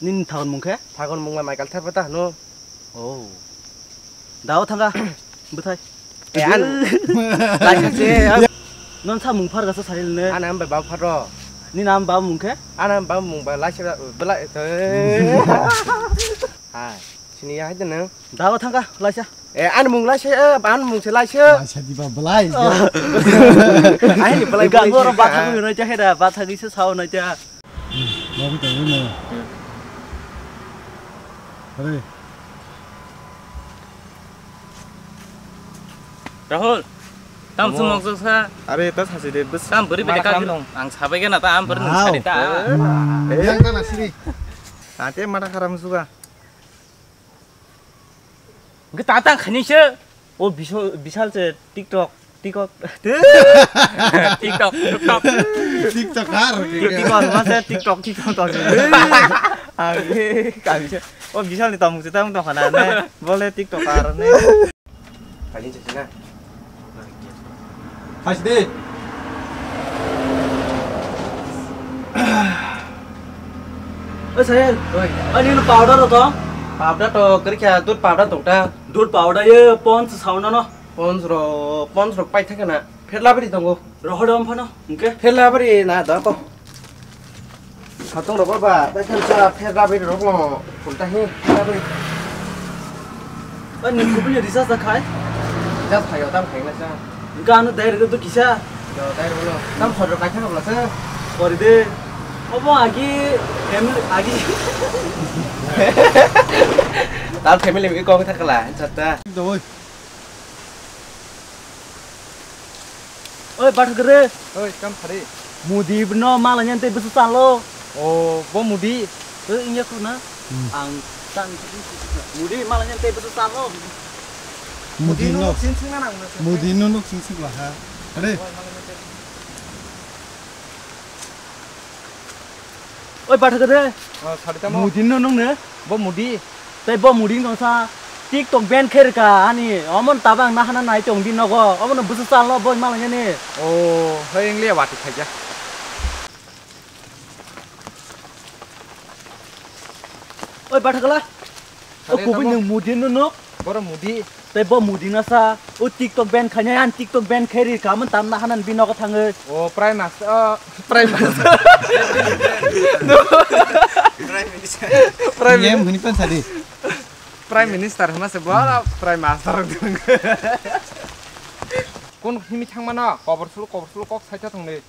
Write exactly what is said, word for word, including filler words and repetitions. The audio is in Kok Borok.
Nini thagon mung khe? Thagon mung ma Michael Tharpa ta hano. Oh. Dao thanga. Bwthai. Eh, ano. Laisa se. Non sa mung phar gasa sari ne. Ana am ba pharo. Ni nam ba mung khe? Ana am ba mung ba laisa bela. Hai. Sini ya hai nang. Dao thanga laisa. Eh, ani mung lai se, eh, ani mung se lai se. Lai se diba belai. Ai ni belai. Ga belai goro se, batha ah. Gwi nai cha heda, batha gwi se sao nai cha. Babu ta ni. Are. Rahul, tam sumok sa. Are ta sasi de bus. Tam beri beri ka. Ang sabai gana ta am beri nung sari ta. Yang ta na sini. Ate mata kharam suga. Hwnkhe ta tang khainwi se. O biso-, bisal se TikTok, TikTok. TikTok, TikTok. TikTok har. TikTok, ma se TikTok, TikTok to. Ang kami se. O bisal ni tongmung se tang tong khana ne. Bole TikTok ar ne. Kali se na. Hai sidi. Oi, Sahil. Oi. Ani no powder to? Powder to kari kya, dud powder to ta. Dud powder ye pons sauna no. Pons ro, pons ro pai thake na. Pherla bari tongo. Rohor dom phano, hingke? Pherla bari na da ko. Khatong rok ba, bai khan sa pher rabi rok no, phul ta hi, pher rabi. Ba ni kubuni recharge da khai? Recharge khayo, tam khai na sa. Ga no dai rok to kisa? Yo, dai rok no. Tam khor rok kai thang bla sa. Khori de. Obo agi family, agi. Tam family mi kong thang kala, chatta. Doi. Oi, bathakre. Oi, kam phari. Mudi no mala nyan te bisu chalo. O, bo mudi. Oi, ingya ko na. Hmm. Ang tan mudi mala nyan te bisu chalo. Mudi no. Mudi no nuk sing sing na nang na. Mudi no nuk sing sing lah ha. Are. Oi, bathakre. O, sari tamo. Mudi no nung ne. Bo mudi. Tei bo mudi wngkha sa TikTok ban khe rwkha ani. Omo ni tabang nahana nai tong di nogo. Omo no bwswk chal no boi malai nani. O, hai wng liya watwi khaijak. Oi, bathakla. O kubui nwng mudi no no. Boro mudi. Tei bo mudi na sa. O TikTok ban khainai, an TikTok ban khe ri kha, man tam nahana bi nogo thangwi. O Prime Master, o Prime Master. Prime Minister. Prime Minister. Prime Minister hwnma se bo Prime Master. Kun himi thangmano kobor sulu kobor sulu kok saitha thangni.